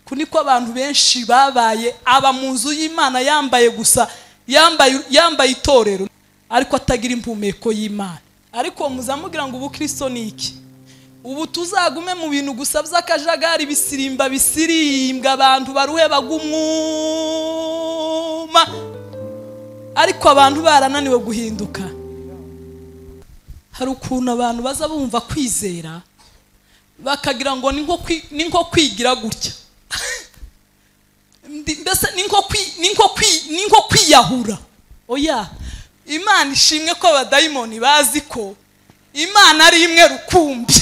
Kuniko abantu benshi babaye aba mu nzu y'Imana yambaye gusa, yambaye itorero ariko atagira impumeko y'Imana. Ariko muzamugira ngo ubu Kristo ni iki? Ubu tuzagume mu bintu gusa by'akajagari, bisirimba bisirimbwa, abantu baruhe bagumuma, ariko abantu barananiwe guhinduka. Hari ukuntu abantu baza bumva kwizera bakagira ngo ni nko kwigira gutya, mbese ni nko kwiyahura. Oya, Imana ishimwe ko abadayimoni bazi ko Imana ari imwe rukumbi.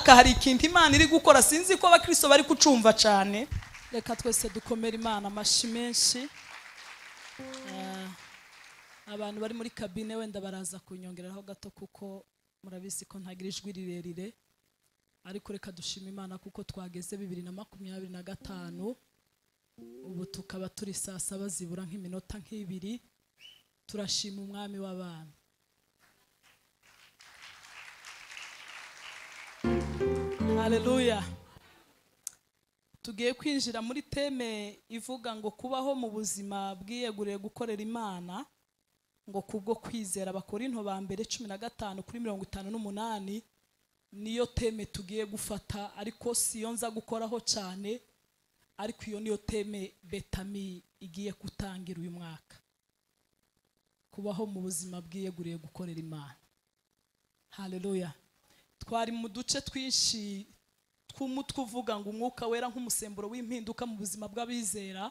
Hari ikintu Imana iri gukora, sinzi ko abakristo bari kucumva cyane. Reka twese dukomere Imana amashi menshi. Abantu bari muri kabine wenda baraza kunyongereraho gato kuko murabizi ko ntagira ijwi rirerire, ariko reka dushima Imana kuko twageze 2025, ubu tukaba turi saa saba zibura nk'iminota nk'ibiri. Turashima Umwami w'abana. Haleluya. Tugiye kwinjira muri teme ivuga ngo kubaho mu buzima bwiyeguriye gukorera Imana ngo kubwo kwizera. Abakorinto ba mbere 15 kuri 58 niyo teme tugiye gufata, ariko siyo nza gukoraho cyane, ariko iyo niyo teme Betami igiye gutangira uyu mwaka. Kubaho mu buzima bwiyeguriye gukorera Imana. Haleluya. Twari mu duce twinshi tw'umutwe uvuga ngo umwuka wera nk'umusemburo w'impinduka mu buzima bw'abizera.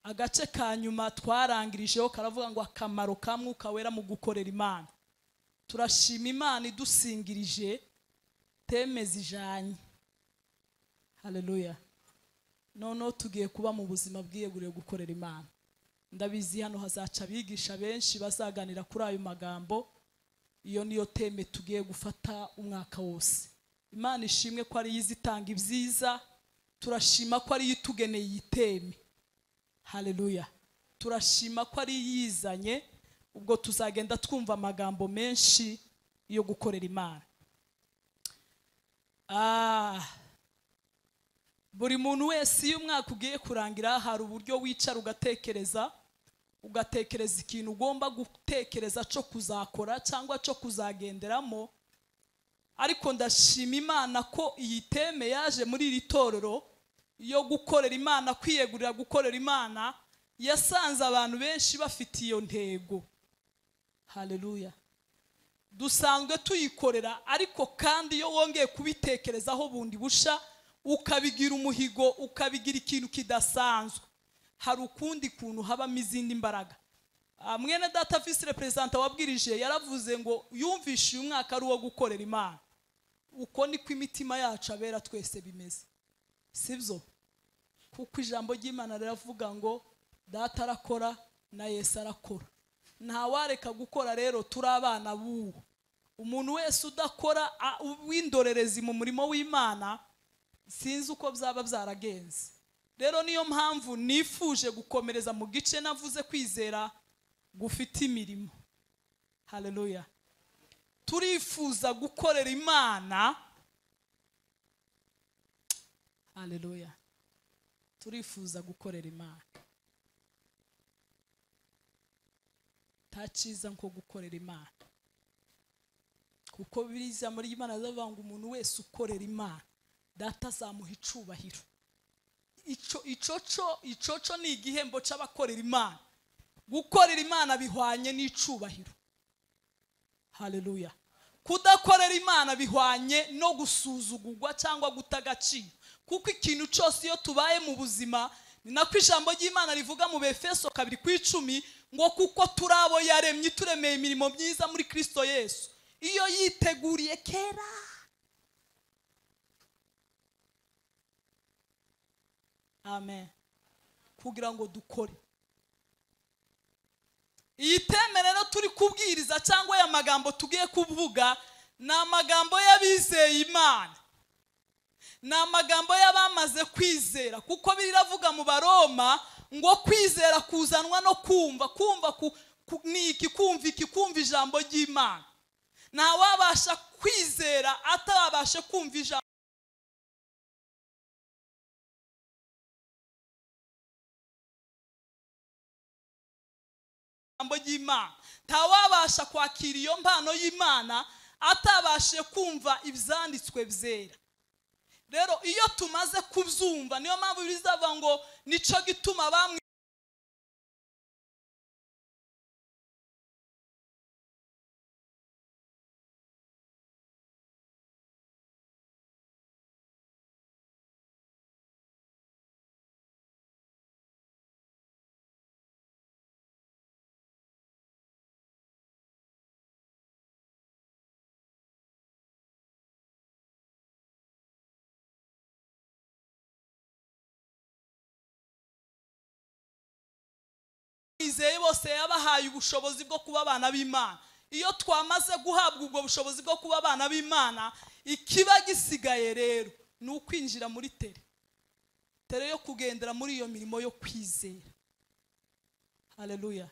Agace ka nyuma twarangirijeho karavuga ngo akamaro ka mwuka wera mu gukorera Imana. Turashima Imana idusingirije teme zijanye. Haleluya. Noneho tugiye kuba mu buzima bwiyeguriye gukorera Imana. Ndabizi hano hazaca abigisha benshi bazaganira kuri ayo magambo. Iyo niyo teme tugiye gufata umwaka wose. Imana ishimwe ko ari yizitanga ibyiza, turashima ko ari yitugeneye iteme. Haleluya. Turashima ko ari yizanye, ubwo tuzagenda twumva amagambo menshi yo gukorera Imana. Buri muntu wese iyo umwaka ugiye kurangira hari uburyo wicara ugatekereza ikintu ugomba gutekereza cyo kuzakora cyangwa cyo kuzagenderamo. Ariko ndashima Imana ko iyi teme yaje muri iri torero yo gukorera Imana, kwiyegurira gukorera Imana, yasanze abantu benshi bafite iyo ntego. Haleluya. Dusanzwe tuyikorera, ariko kandi iyo wongeye kubitekerezaho bundi busha, ukabigira umuhigo, ukabigira ikintu kidasanzwe, hari ukundi kuntu habamo izindi mbaraga. Mwene data vice representant wabwirije yaravuze ngo yumvishe uyu mwaka ari uwo gukorera Imana. Uko niko imitima yacu abera twese bimeze, sibyo? Kuko ijambo ry'Imana riravuga ngo data arakora na Yesu arakora. Nta wareka gukora rero, turi abana b'uwo. Umuntu wese udakora w'indorerezi mu murimo w'Imana, sinzi uko byaba byaragenze. Rero niyo mpamvu nifuje gukomereza mu gice navuze kwizera gufite imirimo. Haleluya. Turifuza gukorera Imana. Haleluya. Turifuza gukorera Imana. Tachiza nko gukorera Imana. Kuko biriza muri Imana zavuga ngo umuntu wese ukorera Imana data azamuha icubahiro. Icoco ni igihembo c'abakorera Imana. Gukorera Imana bihwanye n'icubahiro. Haleluya. Kudakorera Imana bihwanye no gusuzugurwa cyangwa guta agaciro. Kuko ikintu cyose iyo tubaye mu buzima, ni nako ijambo ry'Imana rivuga mu Efeso 2:10 ngo kuko turabo yaremye turemeye imirimo myiza muri Kristo Yesu, iyo yiteguriye kera. Amen. Kugira ngo dukore. Iyi teme rero turi kubwiriza cyangwa aya magambo tugiye kuvuga ni amagambo y'abizeye Imana, ni amagambo y'abamaze kwizera, kuko biravuga mu Baroma ngo kwizera kuzanwa no kumva. Kumva ni iki? Kumva iki? Kumva ijambo ry'Imana. Ntawabasha kwizera atabasha kumva ijambo ry'Imana. Ntawabasha kwakira iyo mpano y'Imana atabashe kumva ibyanditswe byera. Rero iyo tumaze kubyumva, niyo mpamvu bizava ngo nico gituma bamwe bose yabahaye ubushobozi bwo kuba abana b'Imana. Iyo twamaze guhabwa ubwo bushobozi bwo kuba abana b'Imana, ikiba gisigaye rero ni ukwinjira muri tere yo kugendera muri iyo mirimo yo kwizera. Haleluya.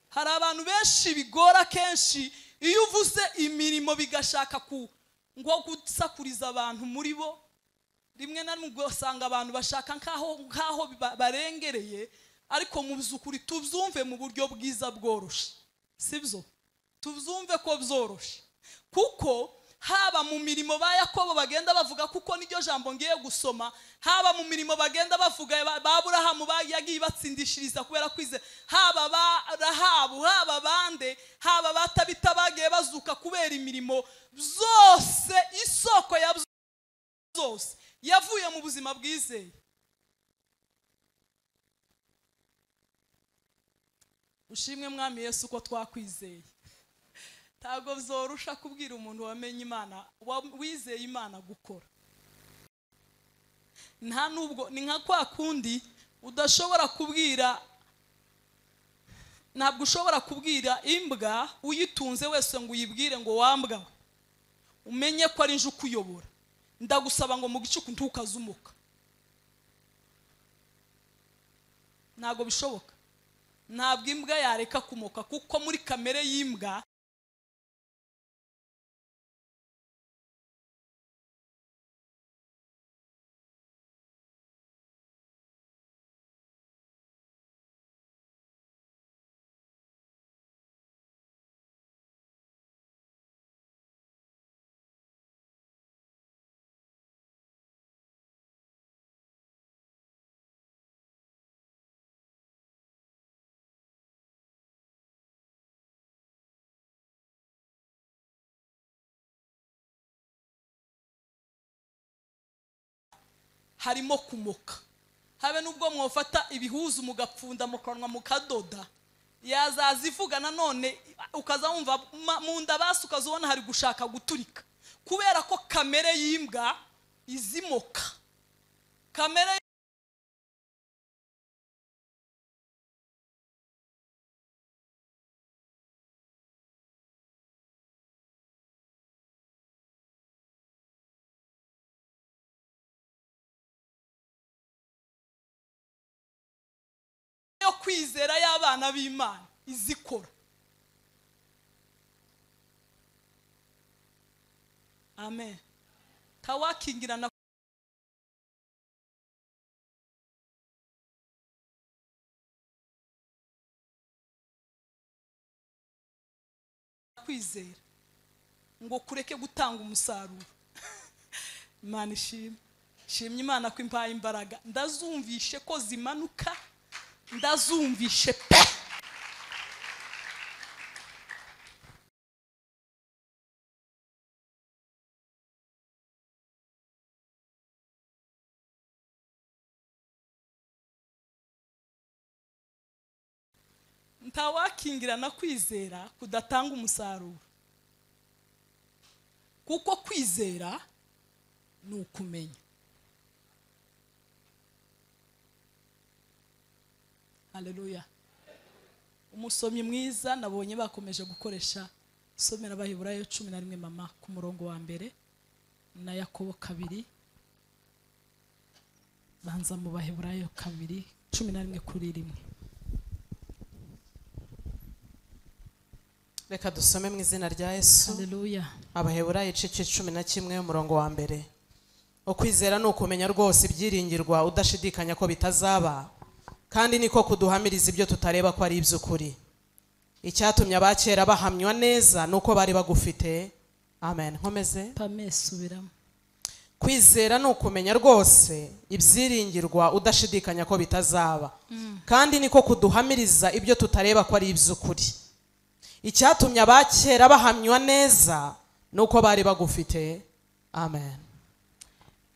Hari abantu benshi bigora kenshi iyo uvuze imirimo bigashaka ngo gusakuriza abantu muri bo. Rimwe na rimwe ugasanga abantu bashaka nkaho barengereye, ariko mu by'ukuri tubyumve mu buryo bwiza bworoshe, sibyo? Tubyumve ko byoroshe, kuko haba mu mirimo ba Yakobo bagenda bavuga, kuko niryo jambo ngiye gusoma, haba mu mirimo bagenda bavuga ba Aburahamu yagiye batsindishiriza kubera kwizera, haba ba Rahabu, haba bande, haba batabita bagiye bazuka kubera imirimo, zose isoko ya zose yavuye mu buzima bwizeye. Ushimwe Mwami Yesu ko twakwizeye. Ntabwo byorusha kubwira umuntu wamenye Imana, wizeye Imana gukora. Nta nubwo ni nka kwa kundi udashobora kubwira, ntabwo ushobora kubwira imbwa uyitunze wese ngo uyibwire ngo wambwa we, umenye ko ari nje ukuyobora, ndagusaba ngo mu gicuku ntukazumuka. Ntabwo bishoboka. Ntabwo imbwa yareka kumoka, kuko muri kamere y'imbwa harimo kumoka. Habe nubwo mwofata ibihuzu mugapfunda mukanwa mukadoda, yazazivuga nanone ukaza wumva mu nda basi ukazubona hari gushaka guturika, kubera ko kamere y'imbwa izimoka. Kamere yo kwizera y'abana b'Imana izikora. Amen. Tawakingirana kwizera ngo kureke gutanga umusaruro. Imana ishimwe. Shimye Imana ko impaye imbaraga. Ndazumvishe ko zimanuka, ndazumvishe pe. Ntawakingirana kwizera kudatanga umusaruro, kuko kwizera ni ukumenya. Haleluya. Umusomyi mwiza nabonye bakomeje gukoresha somera Abaheburayo 11 mama ku murongo wa mbere na Yakobo 2. Banza mu Baheburayo 2:11 kuri 1. Reka dusome mu izina rya Yesu. Haleluya. Abaheburayo igice 11 umurongo wa mbere. Ukwizera ni ukumenya rwose ibyiringirwa udashidikanya ko bitazaba, kandi niko kuduhamiriza ibyo tutareba ko ari iby'ukuri. Icyatumye abakera bahamywa neza nuko bari bagufite. Amen. Nkomeze. Pamesubiramo. Kwizera ni ukumenya rwose ibyiringirwa udashidikanya ko bitazaba, kandi niko kuduhamiriza ibyo tutareba ko ari iby'ukuri. Icyatumye abakera bahamywa neza nuko bari bagufite. Amen.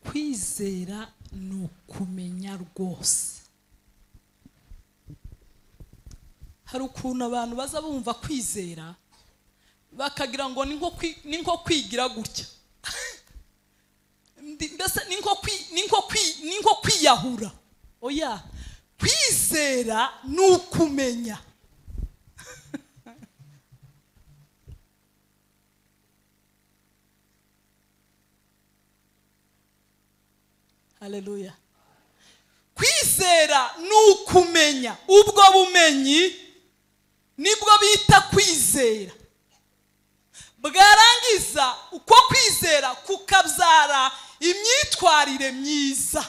Kwizera ni ukumenya rwose. Hari ukuntu abantu baza bumva kwizera bakagira ngo ni nko kwigira gutya, mbese ni nko kwiyahura. Oya, kwizera ni ukumenya. Haleluya. Kwizera ni ukumenya. Ubwo bumenyi nibwo bita kwizera. Bwarangiza uko kwizera kukabyara imyitwarire myiza.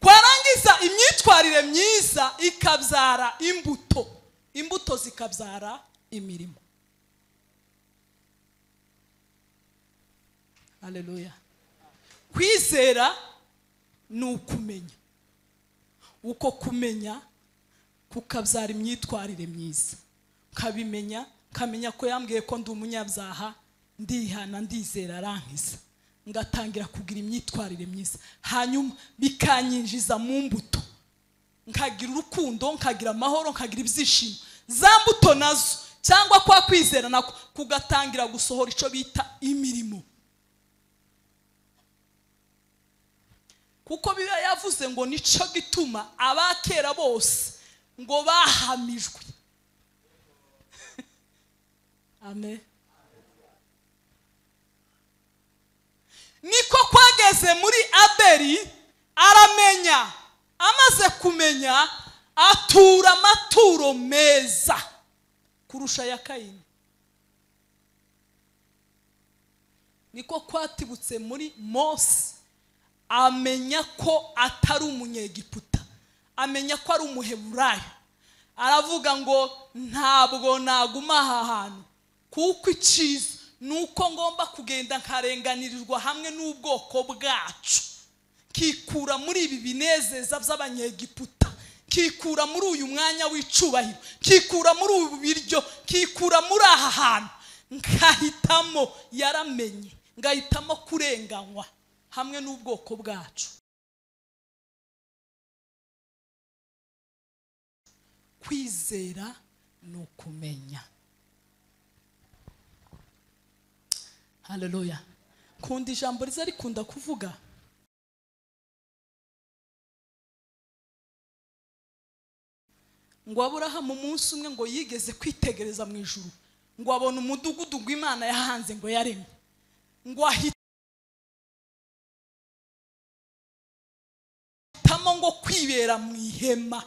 Kwarangiza imyitwarire myiza ikabyara imbuto. Imbuto zikabyara imirimo. Haleluya. Kwizera ni ukumenya. Uko kumenya kukabyara imyitwarire myiza. Nkabimenya, nkamenya ko yambwiye ko ndi umunyabyaha, ndihana, ndizera, arankiza, ngatangira kugira imyitwarire myiza, hanyuma bikanyinjiza mu mbuto, nkagira urukundo, nkagira amahoro, nkagira ibyishimo. Za mbuto nazo cyangwa kwa kwizera nako kugatangira gusohora icyo bita imirimo. Kuko Bibiliya yavuze ngo nico gituma abakera bose ngo bahamijwe. Amen. Niko kwageze muri Abeli, aramenya, amaze kumenya atura amaturo meza kurusha ya Kayini. Niko kwatibutse muri Mose, amenya ko atari umunyegiputa, amenya ko ari umuheburayo. Aravuga ngo ntabwo naguma aha hantu, kuko icyiza nuko ngomba kugenda nkarenganirirwa hamwe n'ubwoko bwacu, kikura muri ibi binezeza by'abanyegiputa, kikura muri uyu mwanya w'icubahiro, kikura muri ubu biryo, kikura muri aha hantu, nkahitamo. Yaramenye, ngahitamo kurenganywa hamwe n'ubwoko bwacu. Kwizera ni ukumenya. Haleluya. Kunda ijambo riza rikunda kuvuga ngo Aburahamu umunsi umwe ngo yigeze kwitegereza mu ijuru, ngo abona umudugudu gw'Imana yahanze ngo yaremye, ngo ahitamo ngo kwibera mu ihema.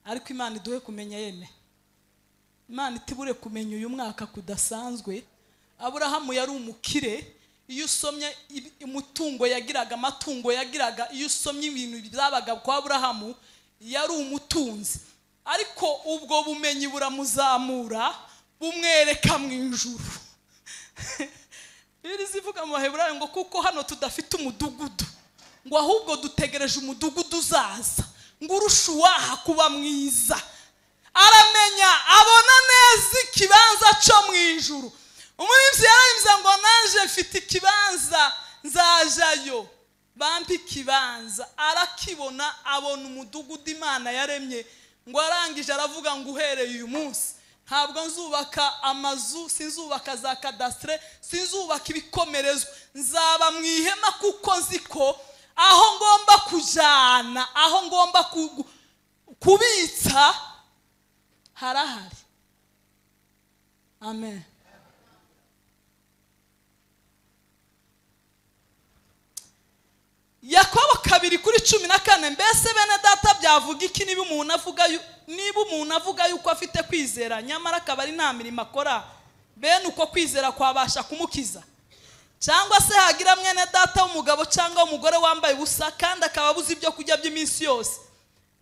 Ariko Imana iduhe kumenya yeme. Imana itibure kumenya uyu mwaka kudasanzwe. Aburahamu yari umukire. Iyo usomye umutungo yagiraga, amatungo yagiraga, iyo usomye ibintu byabaga kwa Aburahamu, yari umutunzi. Ariko ubwo bumenyi buramuzamura, bumwereka mu ijuru. Bibiri zivuga mu Baheburayo ngo kuko hano tudafite umudugudu, ngo ahubwo dutegereje umudugudu uzaza, ngo urusha uwaha kuba mwiza. Aramenya, abona neza ikibanza cyo mu ijuru. Umuririmbyi yararimbye ngo nanje mfite ikibanza nzajayo, bampa ikibanza. Arakibona, abona umudugudu Imana yaremye. Ngo arangije aravuga ngo uhereye uyu munsi ntabwo nzubaka amazu, sinzubaka za kadastre, sinzubaka ibikomerezwa, nzaba mu ihema, kuko nzi ko Aho ngomba kujana, aho ngomba kubitsa harahari. Amen. Yakobo 2:14, mbese bene data byavuga iki niba umuntu avuga yuko afite kwizera nyamara akaba ari nta mirimo akora, bene uko kwizera kwabasha kumukiza? Cyangwa se hagira mwene data w'umugabo cyangwa umugore wambaye ubusa kandi akaba abuze ibyo kurya by'iminsi yose,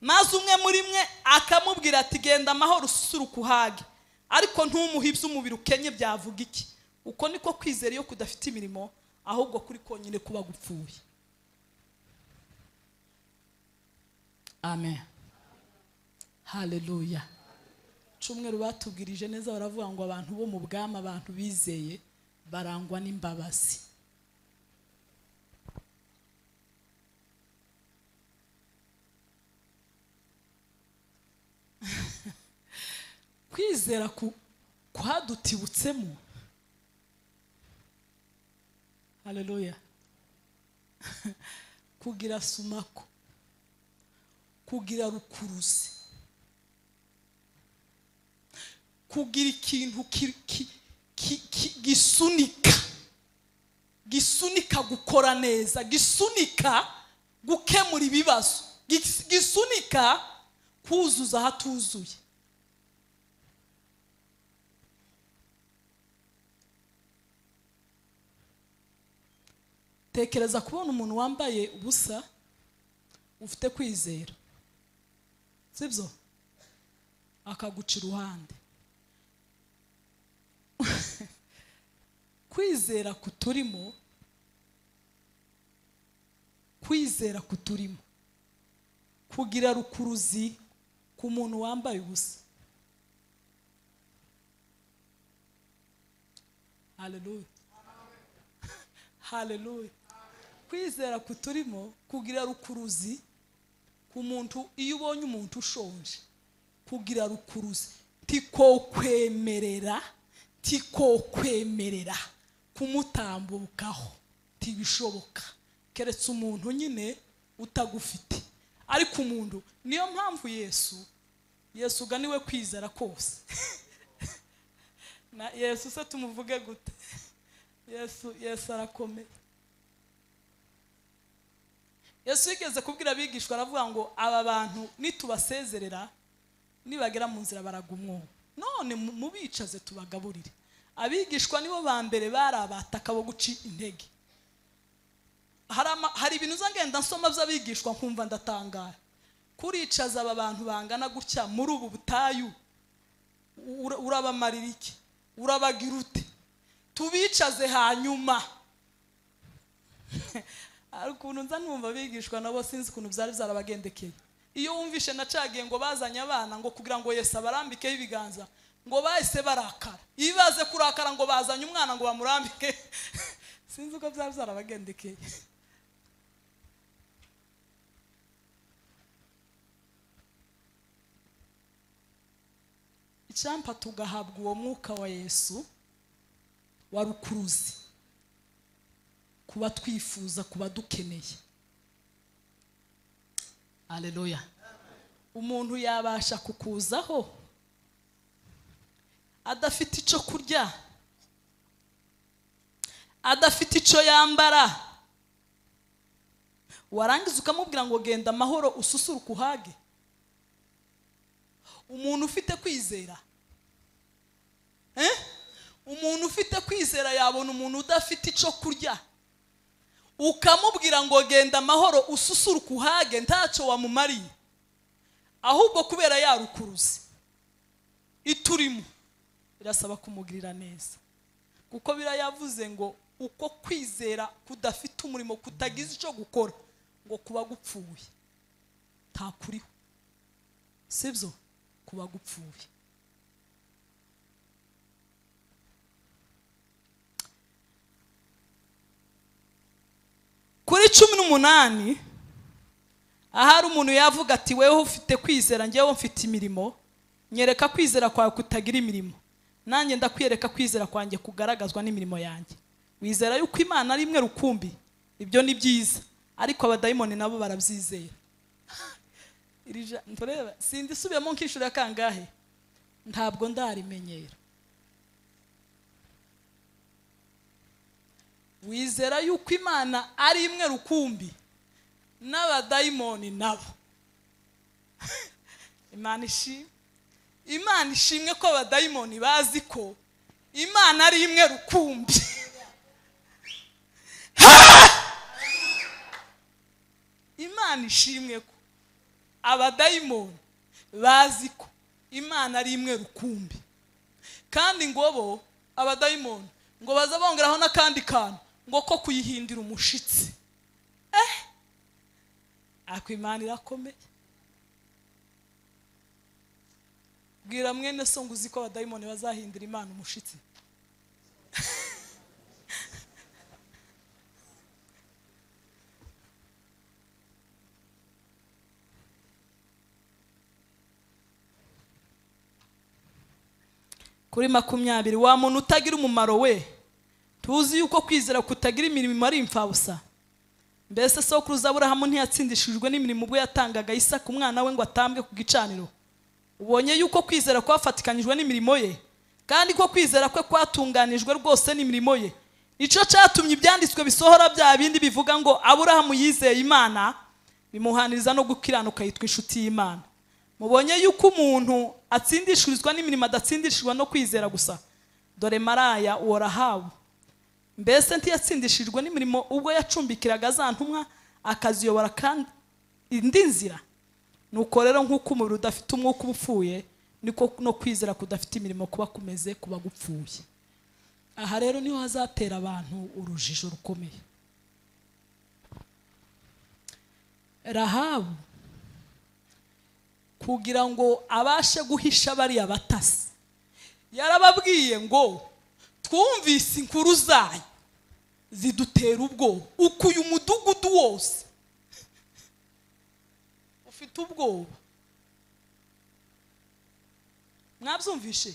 maze umwe muri mwe akamubwira ati genda amahoro ususuruke uhage, ariko ntumuhe iby'umubiri ukenye, byavuga iki? Uko niko kwizera iyo kudafite imirimo, ahubwo kuri konyine kuba gupfuye. Amen. Haleluya. Cyumweru batubwirije neza, baravuga ngo abantu bo mu bwami, abantu bizeye barangwa n'imbabazi. Kwizera kwadutibutsemo. Haleluya. Kugira sumako, kugira rukuruzi, kugira ikintu gisunika, gisunika gukora neza, gisunika gukemura ibibazo, gisunika kuzuza ahatuzuye. Tekereza kubona umuntu wambaye ubusa ufite kwizera, sibyo, akaguca iruhande. Kwizera kuturimo, kwizera kuturimo kugira rukuruzi ku muntu wambaye ubusa. Haleluya. Haleluya. Kwizera kuturimo kugira rukuruzi ku muntu, iyo ubonye umuntu ushonje, kugira rukuruzi, tikokwemerera kumutambukaho, tibishoboka, keretse umuntu nyine utagufite. Ariko umuntu, niyo mpamvu Yesu ganiwe kwizera kose. Na Yesu se tumuvuge gute? Yesu arakomeye. Yesu yigeze kubwira abigishwa aravuga ngo aba bantu nitubasezerera nibagera mu nzira baragumwo, none mubicaze tubagaburire. Abigishwa nibo ba mbere barabataka bo guci intege. Hari ibintu uzangenda nsoma by'abigishwa nkumva ndatangara. Kuricaza aba bantu bangana gutya muri ubu butayu, urabamarira iki? Urabagira ute? Tubicaze hanyuma. Ari ukuntu nza numva abigishwa nabo sinzi ukuntu byari byarabagendekeye. Iyo wumvishe nacagiye ngo bazanye abana ngo kugira ngo Yesu abarambikeho ibiganza, ngo bahise barakara. Ibaze kurakara ngo bazanye umwana ngo bamurambike. Sinzi uko byari byarabagendekeye. Icyampa tugahabwa uwo mwuka wa Yesu wa rukuruzi, kuba twifuza, kuba dukeneye. Haleluya. Umuntu yabasha kukuzaho adafite icyo kurya, adafite icyo yambara, warangiza ukamubwira ngo genda amahoro ususuruke uhage. Umuntu ufite kwizera, umuntu ufite kwizera yabona umuntu udafite icyo kurya, ukamubwira ngo genda amahoro ususuruke uhage, ntacyo wamumariye, ahubwo kubera yarukuruzi iturimo birasaba kumugirira neza. Kuko birayavuze ngo uko kwizera kudafite umurimo, kutagize icyo gukora, ngo kuba gupfuye, ntakuriho, sibyo, kuba gupfuye. Kuri 18 ahari umuntu yavuga ati wewe ufite kwizera, njyewe mfite imirimo, nyereka kwizera kwawe kutagira imirimo, nanjye ndakwiyereka kwizera kwanjye kugaragazwa n'imirimo yanjye. Wizera yuko Imana ari imwe rukumbi, ibyo ni byiza, Ariko abadayimoni nabo barabyizera. Ndoreba sindisubiyemo nk'inshuro ya kangahe, ntabwo ndarimenyera. Wizera yuko Imana ari imwe rukumbi n'abadayimoni nabo. Imana ishimwe, Imana ishimwe ko abadayimoni bazi ko Imana ari imwe rukumbi. Imana ishimwe ko abadayimoni bazi ko Imana ari imwe rukumbi. Kandi ngo bo abadayimoni ngo baza bongeraho n'akandi kantu ngo ko kuyihindira umushitsi. Ako Imana irakomeye. Bwira mwene so ngo uzi ko abadayimoni bazahindira Imana umushitsi. Kuri 20, wa muntu utagira umumaro we, tuzi yuko kwizera kutagira imirimo ari imfabusa. Mbese sokuruza Aburahamu ntiyatsindishijwe n'imirimo ubwo yatangaga Isaka umwana we ngo atambwe ku gicaniro? Ubonye yuko kwizera kwafatikanyijwe n'imirimo ye, kandi ko kwizera kwe kwatunganijwe rwose n'imirimo ye. Ico cyatumye ibyanditswe bisohora bya bindi bivuga ngo Aburahamu yizeye Imana, bimuhaniriza no gukiranuka yitwa inshuti y'Imana. Mubonye yuko umuntu atsindishirizwa n'imirimo adatsindishijwe no kwizera gusa. Dore maraya uwo Rahabu, mbese ntiyatsindishijwe n'imirimo ubwo yacumbikiraga za ntumwa akaziyobora kandi indi nzira? Nuko rero nk'uko umubiri udafite umwuka uba upfuye, niko no kwizera kudafite imirimo kuba kumeze kuba gupfuye. Aha rero niho hazatera abantu urujijo rukomeye. Rahabu kugira ngo abashe guhisha bariya batasi, yarababwiye ngo twumvise inkuru zanyu zidutera ubwoba, uko uyu mudugudu wose ufite ubwoba. Mwabyumvishe?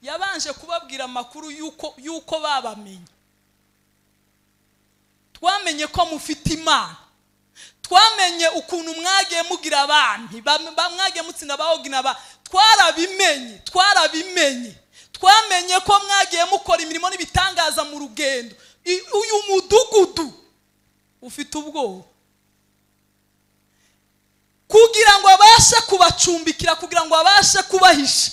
Yabanje kubabwira amakuru yuko babamenye. Twamenye ko mufite Imana, twamenye ukuntu mwagiye mugira abami, mwagiye mutsinda abahogina ba, twarabimenye. Twamenye ko mwagiye mukora imirimo n'ibitangaza mu rugendo. Uyu mudugudu ufite ubwoba. Kugira ngo abashe kubacumbikira, kugira ngo abashe kubahisha,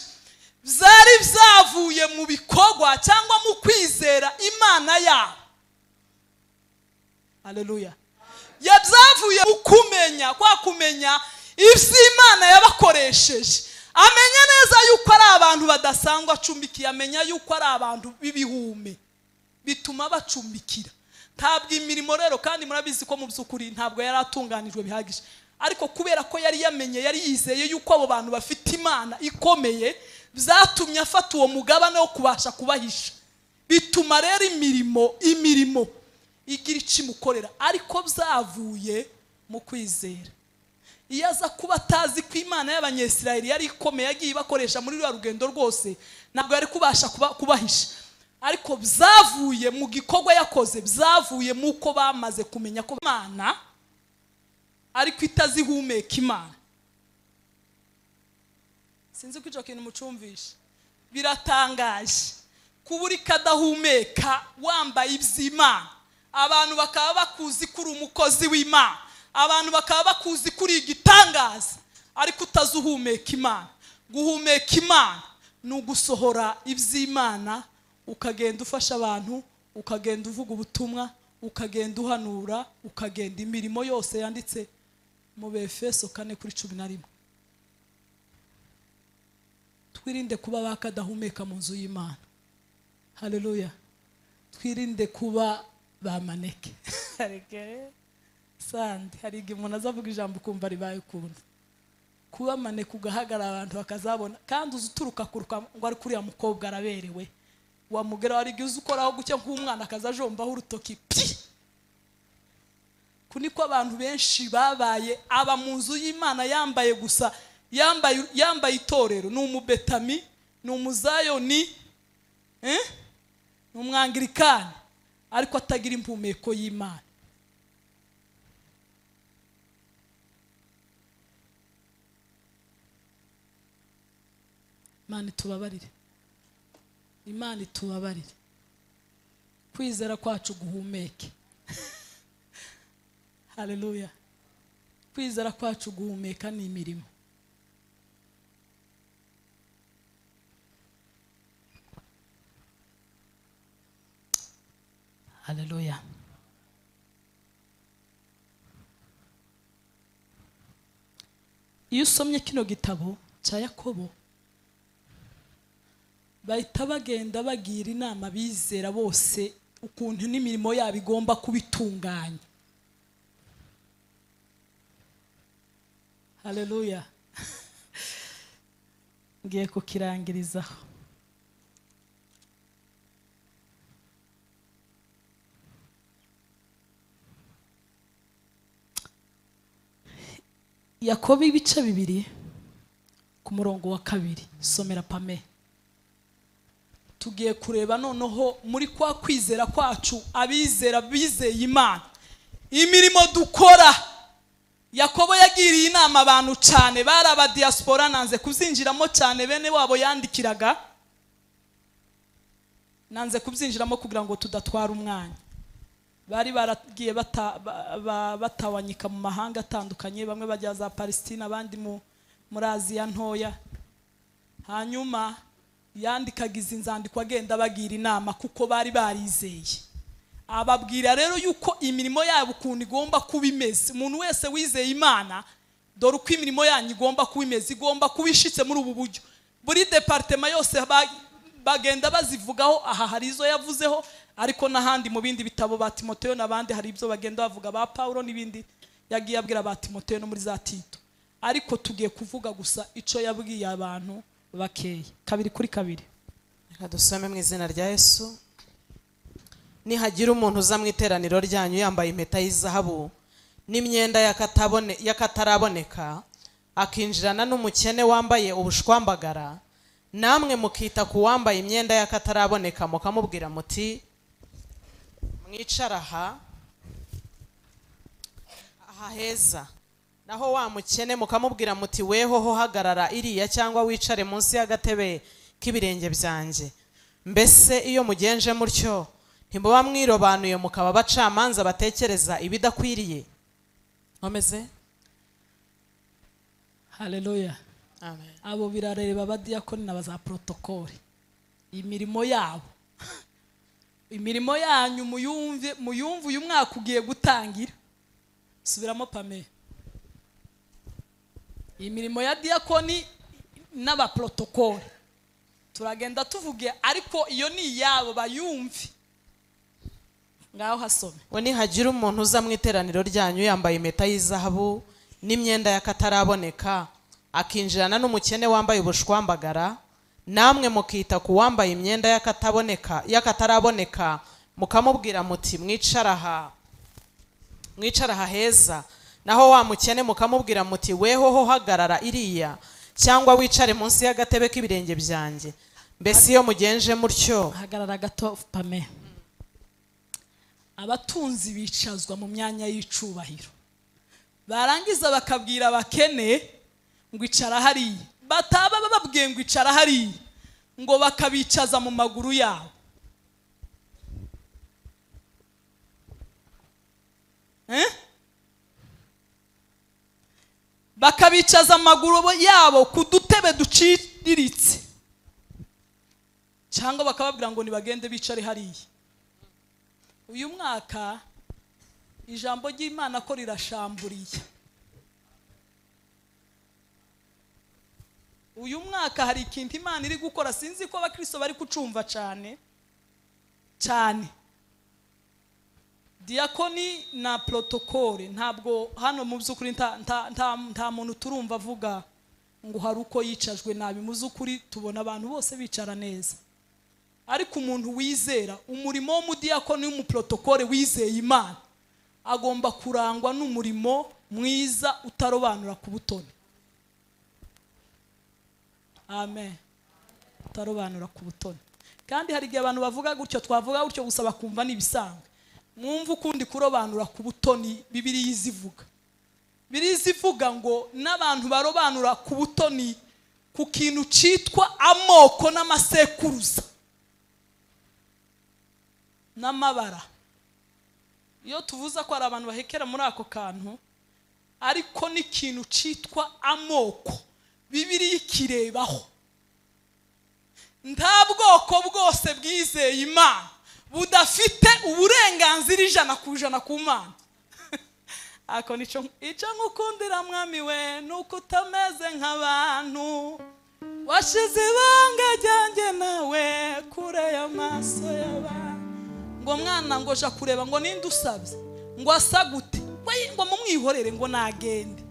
byari byavuye mu bikorwa cyangwa mu kwizera Imana yabo. Haleluya. Yabyavuye mu kumenya, kwa kumenya iby'Imana yabakoresheje. Amenya neza yuko ari abantu badasangwa acumbikiye, amenya yuko ari abantu b'ibihume, bituma bacumbikira. Ntabwo imirimo rero, kandi murabizi ko mu by'ukuri ntabwo yari atunganijwe bihagije, ariko kubera ko yari yamenye, yari yizeye yuko abo bantu bafite Imana ikomeye, byatumye afata uwo mugabane wo kubasha kubahisha. Bituma rero imirimo igira ikimukorera, ariko byavuye mu kwizera. Iyo aza kuba atazi ko Imana y'Abanyesirayeli yari ikomeye, yagiye ibakoresha muri ruriya rugendo rwose, ntabwo yari kubasha kubahisha. Ariko byavuye mu gikorwa yakoze, byavuye mu uko bamaze kumenya ko Imana ariko itazihumeka Imana. Sinzi ko icyo kintu mucumvisha. Biratangaje kuba uri kadahumeka wambaye iby'Imana, abantu bakaba bakuzi kuri umukozi w'Imana, abantu bakaba bakuzi kuri igitangaza, ariko utazuhumeka Imana. Guhumeka Imana ni ugusohora iby'Imana, ukagenda ufasha abantu, ukagenda uvuga ubutumwa, ukagenda uhanura, ukagenda imirimo yose yanditse mu Befeso 4:11. Twirinde kuba bakadahumeka mu nzu y'Imana. Haleluya. Twirinde kuba bamaneke. Sandi hari igihe umuntu azavuga ijambo ukumva ribaye ukuntu. Kuba maneke ugahagarara abantu bakazabona, kandi uzuturuka kuruka ngo ari kuriya mukobwa araberewe, wamugera wari igihe ukoraho gucya nk'umwana akazajombaho urutoki pi. Kuniko abantu benshi babaye aba mu nzu y'Imana yambaye gusa, yambaye itorero, ni umubetami, ni umuzayoni, ni umwangirikani, ariko atagira impumeko y'Imana. Imana itubabarire, Imana itubabarire, kwizera kwacu guhumeke. Haleluya. Kwizera kwacu guhumeka ni imirimo. Haleluya. Iyo usomye kino gitabo cya Yakobo, bahita bagenda bagira inama bizera bose ukuntu n'imirimo yabo igomba kubitunganya. Haleluya. Ngiye kukirangirizaho. Yakobo ibice 2 ku murongo wa 2, somera Pame. Tugiye kureba noneho muri kwa kwizera kwacu abizera bizeye Imana, imirimo dukora. Yakobo yagiriye inama abantu cyane bari aba diaspora, nanze kuzinjiramo cyane, bene wabo yandikiraga, nanze kubyinjiramo kugira ngo tudatwara umwanya. Bari baragiye batawanyika mu mahanga atandukanye, bamwe bajya za Palestina, abandi muri Aziya ntoya. Hanyuma yandikaga izi nzandiko agenda bagira inama kuko bari barizeye. Ababwira rero yuko imirimo yabo ukuntu igomba kuba imeze. Umuntu wese wizeye Imana, dore uko imirimo yanyu igomba kuba imeze, igomba kuba ishitse muri ubu buryo. Buri departement yose bagenda bazivugaho, aha hari izo yavuzeho, ariko n'ahandi mu bindi bitabo ba Timoteyo n'abandi hari ibyo bagenda bavuga, ba Paulo n'ibindi yagiye abwira ba Timoteyo no muri za Tito. Ariko tugiye kuvuga gusa ico yabwiye abantu bakeya. 2:2. Reka dusome mu izina rya Yesu. Nihagira umuntu uza mu iteraniro ryanyu yambaye impeta y'izahabu n'imyenda y'akataraboneka, akinjirana n'umukene wambaye ubushwambagara, namwe mukita ku wambaye imyenda y'akataraboneka mukamubwira muti mwicara aha heza, naho wa mukene mukamubwira muti weho hagarara iriya cyangwa wicare munsi y'agatebe k'ibirenge byanjye. Mbese iyo mugenje mutyo ntimuba mwirobanuye mukaba abacamanza batekereza ibidakwiriye? Nkomeze. Haleluya. Amen. Abo birareba abadiyakoni n'abaza protokole, imirimo yabo, imirimo yanyu muyumve, muyumve uyu mwaka ugiye gutangira. Subiramo Pame. Imirimo ya diakoni n'abaprotokole turagenda tuvuge, ariko iyo ni yabo bayumve. Ngaho hasome. We nihagira umuntu uza mu iteraniro ryanyu yambaye impeta y'izahabu n'imyenda y'akataraboneka, akinjirana n'umukene wambaye ubushwambagara, namwe mukita ku wambaye imyenda y'akataraboneka mukamubwira muti mwicara aha heza, naho wa mukene mukamubwira muti weho hagarara iriya cyangwa wicare munsi y'agatebe k'ibirenge byanjye. Mbese iyo mugenje mutyo. Hagarara gato Pame. Abatunzi bicazwa mu myanya y'icubahiro, barangiza bakabwira abakene ngo icara hariya, bataba bababwiye ngo icara hariya, ngo bakabicaza mu maguru yabo. Bakabicaza amaguru yabo ku dutebe duciriritse, cyangwa bakababwira ngo nibagende bicare hariya. Uyu mwaka ijambo ry'Imana ko rirashamburiye. Uyu mwaka hari ikintu Imana iri gukora, sinzi ko abakristo bari kucumva cyane cyane. Diakoni na protokole ntabwo hano mu by'ukuri nta muntu turumva avuga ngo hari uko yicajwe nabi. Mu by'ukuri tubona abantu bose bicara neza, ariko umuntu wizera umurimo w'umudiakoni w'umuprotokole wizeye Imana agomba kurangwa n'umurimo mwiza utarobanura ku butoni. Amen. Utarobanura ku butoni. Kandi hari igihe abantu bavuga gutyo, twavuga gutyo gusa bakumva n'ibisanzwe. Mwumva ukundi kurobanura ku butoni Bibiliya izivuga. Bibiliya izivuga ngo n'abantu barobanura ku butoni ku kintu cyitwa amoko n'amasekuruza n'amabara. Iyo tuvuza ko ari abantu bahekera muri ako kantu, ariko n'ikintu cyitwa amoko Bibiliya ikirebaho. Nta bwoko bwose bwizeye Imana budafite uburenganzira 100% ku Mana. Ako nico icyo nkukundira mwami we, nuko utameze nk'abantu, washize ibanga ryanjye nawe kure y'amaso y'abantu. Ngo mwana ngo ja kureba ngo ninde usabye, ngo asa gute, ngo mumwihorere ngo nagende.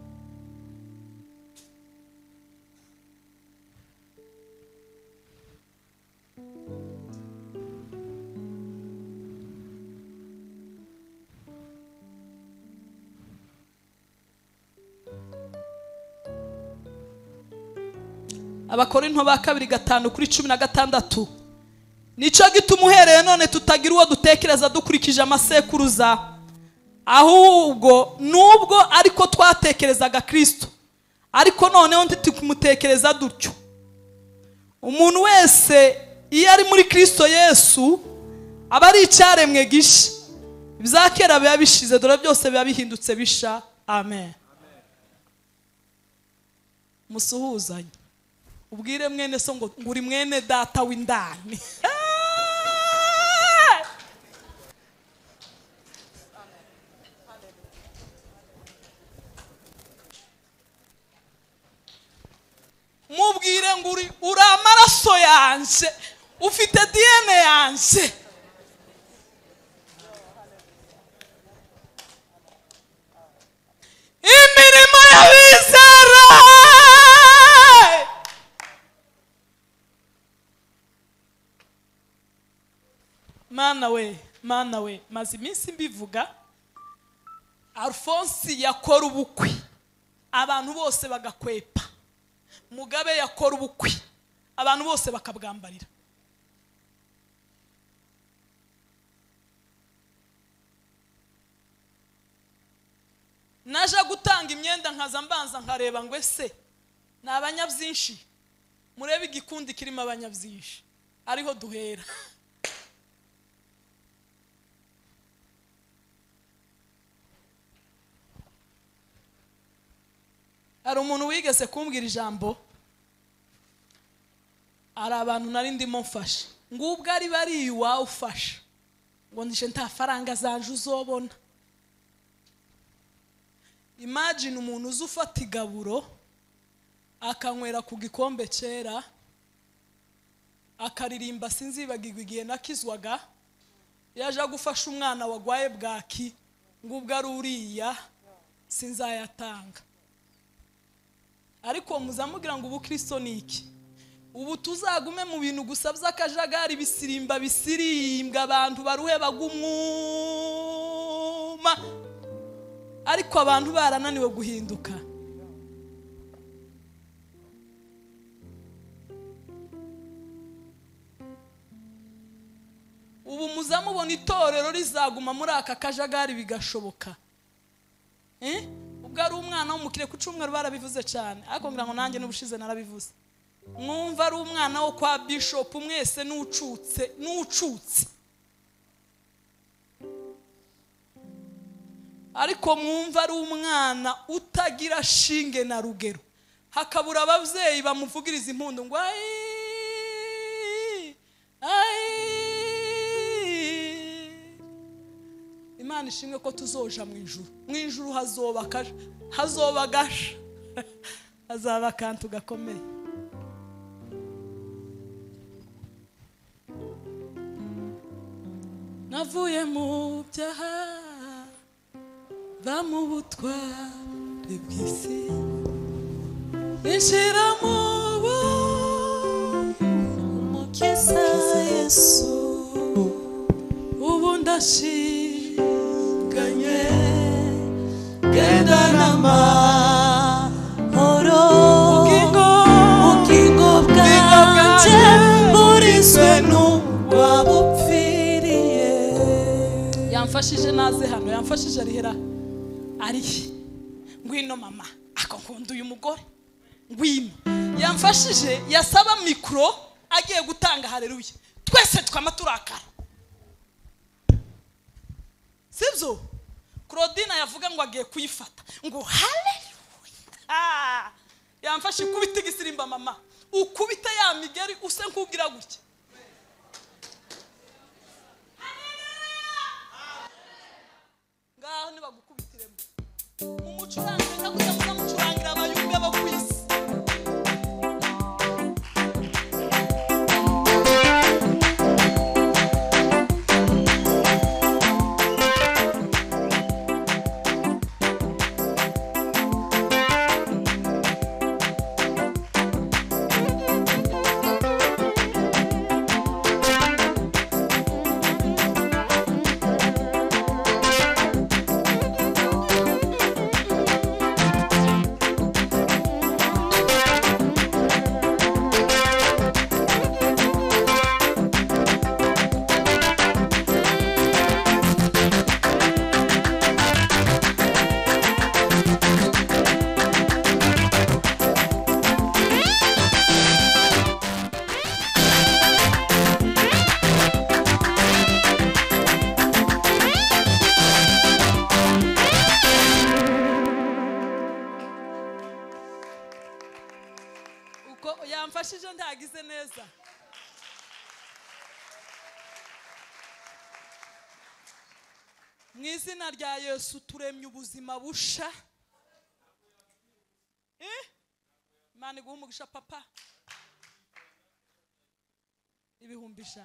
Abakorinto ba kabiri 5:16. Nicyo gituma uhereye none tutagira uwo dutekereza dukurikije amasekuruza, ahubwo nubwo ariko twatekerezaga Kristo, ariko noneho ntitukumutekereza dutyo. Umuntu wese iyo ari muri Kristo Yesu aba ari icyaremwe gisha, ibya kera biba bishize, dore byose biba bihindutse bisha. Amen. Musuhuzanye, ubwire mwene so ngo uri mwene data w'indani. Mubwire ngo uri amaraso yanje, ufite DNA yanje. Imirimo y'abizera. Mana we, mana we, maze iminsi mbivuga. Alphonse yakora ubukwe, abantu bose bagakwepa. Mugabe yakora ubukwe, abantu bose bakabwambarira. Naje gutanga imyenda nkaza mbanza nkareba ngo ese ni abanyabyinshi, murebe igikundi kirimo abanyabyinshi, ariho duhera. Hari umuntu wigeze kumbwira ijambo, ari abantu nari ndimo mfasha, ngubwo ari bari iwawe ufasha, ngo ndije nta faranga zanje uzobona. Imagine umuntu uzi ufata igaburo akanywera ku gikombe cyera, akaririmba sinzibagirwa igihe nakizwaga, yaje gufasha umwana wagwaye bwaki, ngubwo ari uriya sinzayatanga. Ariko muzamubwira ngo ubu Kristo ni iki? Ubu tuzagume mu bintu gusa by'akajagari, bisirimba bisirimbwa, abantu baruhe bagumuma, ariko abantu barananiwe guhinduka. Ubu muzamubona itorero rizaguma muri aka kajagari bigashoboka. Ubwo ari umwana w'umukire ku cyumweru barabivuze cyane, ariko ngira ngo nanjye n'ubushize narabivuze. Mwumva ari umwana wo kwa bishop mwese n'ucutse n'ucutse, ariko mwumva ari umwana utagira shinge na rugero, hakabura ababyeyi bamuvugiriza impundu ngo ai ai. Imana ishimwe ko tuzoja mu ijuru. Mu ijuru hazoba kasha, hazoba gasha, hazaba akantu gakomeye. Navuye mu byaha, va mu butware bw'isi, inshira mu Umukiza Yesu, ubu ndashinganye, genda n'amahoro, ubugingo bwanjye burizwe n'uwabupfiriye. Yamfashije naze hano, yamfashije arihera ari ngwino mama, ako nkunda uyu mugore, ngwino. Yamfashije yasaba mikro agiye gutanga haleluya, twese twama turakara, sibyo? Claudine yavuga ngo agiye kuyifata ngo haleluya, yamfashe kubita igisirimba mama, ukubita ya migeri use nkugira gutya. Ngaho nibagukubitiremo mumucurangira nkakuza muzamucurangira abayumbe bo kwisi. Yamfashije ndagize neza. Mu izina rya Yesu turemye ubuzima busha. Imana iguhe umugisha papa. 100,000.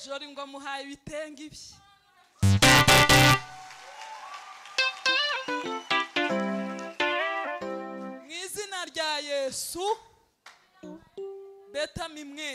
Jori ngo muhaye ibitenge ibi. Mu izina rya Yesu beta mimwe.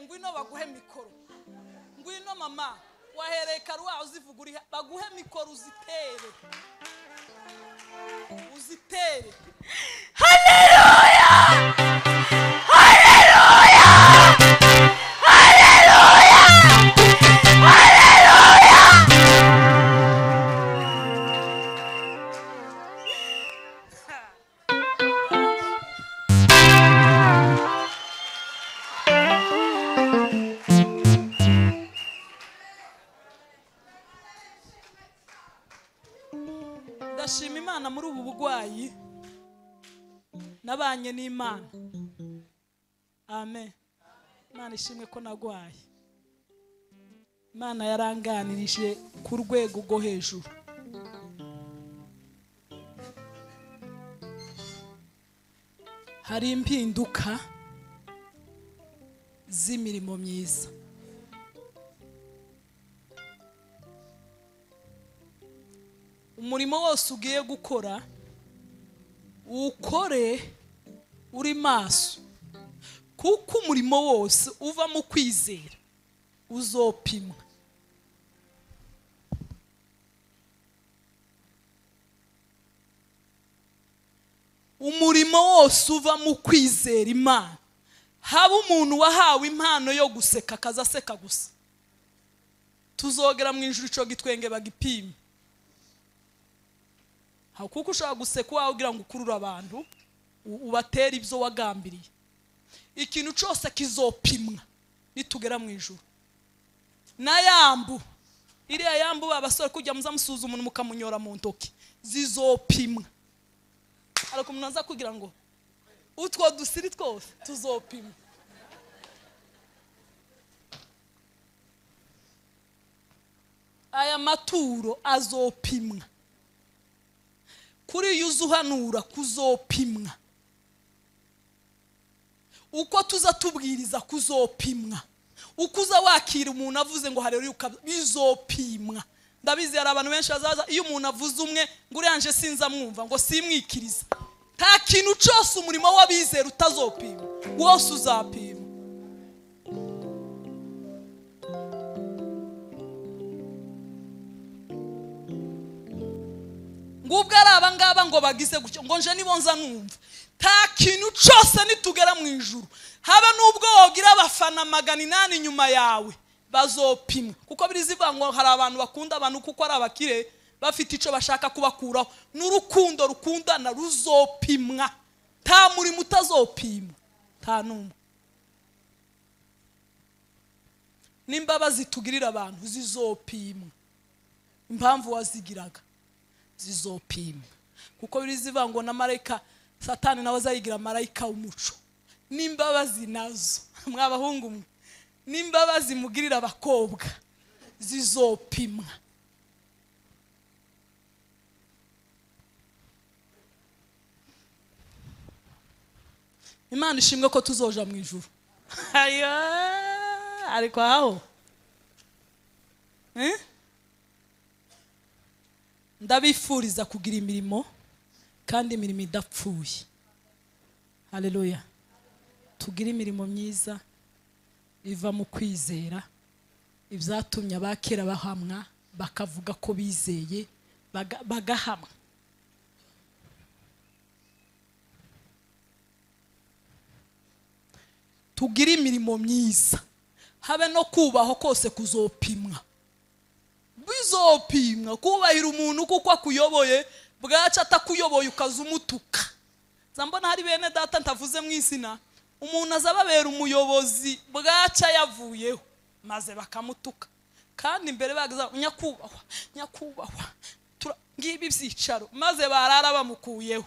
Ngwino baguhe mikoro, ngwino mama wahereye karuwa uzivuguriha, baguhe mikoro uzitere, uzitere. Haleluya, haleluya, haleluya, haleluya. Ndashima Imana muri ubu bugwayi nabanye n'Imana. Amen. Imana ishimwe ko nagwaye. Imana yaranganirije ku rwego rwo hejuru. Hari impinduka z'imirimo myiza. Umurimo wose ugiye gukora ukore uri maso, kuko umurimo wose uva mu kwizera uzopimwa. Umurimo wose uva mu kwizera Imana. Haba umuntu wahawe impano yo guseka akaza aseka gusa, tuzogera mu ijuru ico gitwenge bagipime. Kuko ushobora guseka wawe ugira ngo ukurure abantu ubatera ibyo wagambiriye. Ikintu cyose kizopimwa nitugera mu ijuru. Na yambu iriya yambu abasore kujya muzamusuza umuntu mukamunyora mu ntoki, zizopimwa. Ariko umuntu aza kugira ngo utwo dusiri twose tuzopimwa. Aya maturo azopimwa. Kuri yuzuhanura kuzopimwa. Uko tuza tubwiriza kuzopimwa. Ukuza wakira umuntu avuze ngo haleluya bizopimwa. Ndabizi hari abantu benshi bazaza iyo umuntu avuze umwe ngo uranje sinza mwumva ngo simwikiriza. Nta kintu cyose umurimo w'abizera utazopimwa, wose uzapimwa. Ngubwo ari abangaba ngo bagize gutyo ngo nje nibo nza numva. Nta kintu cyose nitugera mu ijuru, haba nubwo wogira abafana 800 inyuma yawe bazopimwa. Kuko birizivuga ngo hari abantu bakunda abantu kuko ari abakire bafite ico bashaka kubakuraho. N'urukundo rukundana ruzopimwa. Nta murimo utazopimwa, nta numwe. N'imbabazi tugirira abantu zizopimwa. Impamvu wazigiraga zizopimwa. Kuko birizivuga ngo na marayika Satani nawe azayigira marayika w'umuco. N'imbabazi nazo mwabahungu mwe, n'imbabazi mugirira abakobwa zizopimwa. Imana ishimwe ko tuzoja mu ijuru. Ayo ariko aho ndabifuriza kugira imirimo kandi imirimo idapfuye. Haleluya. Tugira imirimo myiza iva mu kwizera. Ibyatumye abakera bahamwa bakavuga ko bizeye bagahamwa. Tugira imirimo myiza, habe no kubaho kose kuzopimwa. Bizopimwa. Kubahira umuntu kuko akuyoboye, bwaca atakuyoboye ukazumutuka. Zambona hari bene data ntavuze mu izina, umuntu azababera umuyobozi bwaca yavuyeho maze bakamutuka. Kandi imbere bagaza nyakubahwa nyakubahwa ngibi byicaro, maze barara bamukuyeho.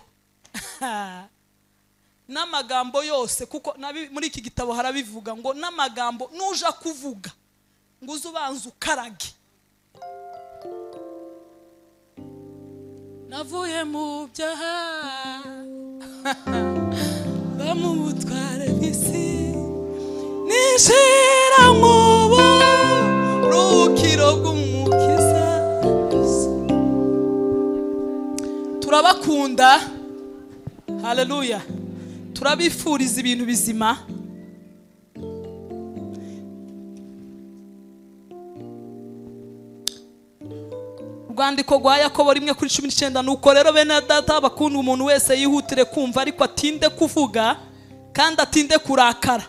N'amagambo yose, kuko muri iki gitabo harabivuga ngo n'amagambo nuja kuvuga ngo uzubanza ukarage. Navuye mu byaha bamutware bw'isi, nishira mu burukiro bw'Umukiza. Turabakunda. Haleluya. Turabifuriza ibintu bizima. Urwandiko rwa Yakobo 1:19, nuko rero bene data bakunda, umuntu wese yihutire kumva ariko atinde kuvuga kandi atinde kurakara,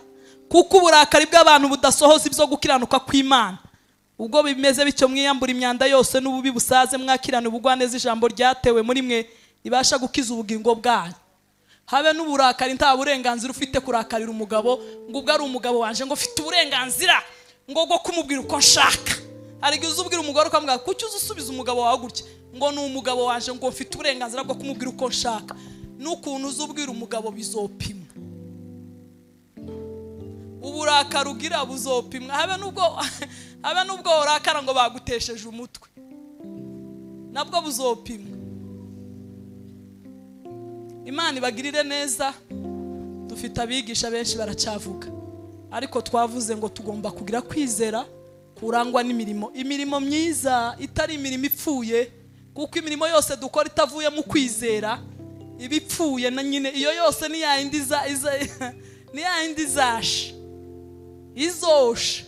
kuko uburakari bw'abantu budasohoza ibyo gukiranuka kw'Imana. Ubwo bimeze bityo mwiyambura imyanda yose n'ububi busaze, mwakirana ubugwaneza ijambo ryatewe muri mwe ribasha gukiza ubugingo bwanyu. Habe n'uburakari, nta burenganzira ufite kurakarira umugabo ngo ubwo ari umugabo wanje ngo mfite uburenganzira ngo bwo kumubwira uko nshaka. Hari igihe uzubwira umugore ukamubwira kuki uzusubiza umugabo wawe gutya, ngo ni umugabo wanje ngo mfite uburenganzira bwo kumubwira uko nshaka. N'ukuntu uzubwira umugabo bizopimwa. Uburakari ugira buzopimwa. Habe nubwo urakara ngo bagutesheje umutwe, nabwo buzopimwa. Imana ibagirire neza. Dufite abigisha benshi baracyavuga, ariko twavuze ngo tugomba kugira kwizera kurangwa n'imirimo, imirimo myiza itari imirimo ipfuye, kuko imirimo yose dukora itavuye mu kwizera ibipfuye na nyine iyo yose ni yindi ni yindi izasha izosha.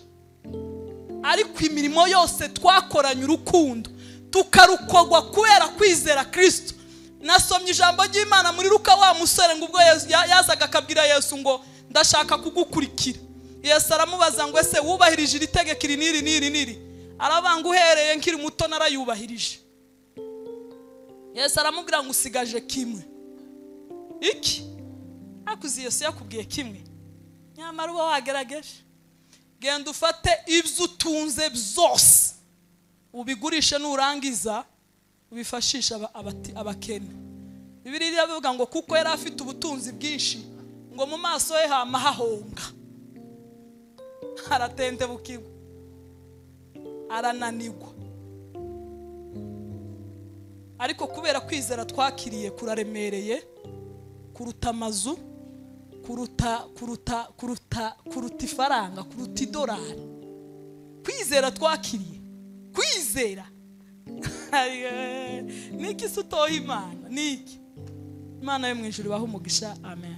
Ariko imirimo yose twakoranye urukundo tukarukogwa kubera kwizera Kristo, Nasomye ijambo ry'Imana muri Luka, wa musore ngo ubwo yazaga akabwira Yesu ngo ndashaka kugukurikira, Yesu aramubaza ngo ese wubahirije iri tegeko iri n'iri n'iri n'iri? Arabanga uhereye nkiri muto narayubahirije. Yesu aramubwira ngo usigaje kimwe. Iki? Akuzi Yesu yakubwiye kimwe, nyamara uba wagerageje. Genda ufate ibyo utunze byose ubigurishe, nurangiza ubifashisha abakene. Bibiliya iravuga ngo kuko yari afite ubutunzi bwinshi, ngo mu maso he hama hahonga, aratendebukirwa, arananigwa. Ariko kubera kwizera twakiriye kuraremereye kuruta amazu, kuruta kuruta kuruta kuruta ifaranga, kuruta idolari. Kwizera twakiriye, kwizera niki se utoha Imana? Niki? Imana yo mu ijuru ibahe umugisha. Amen.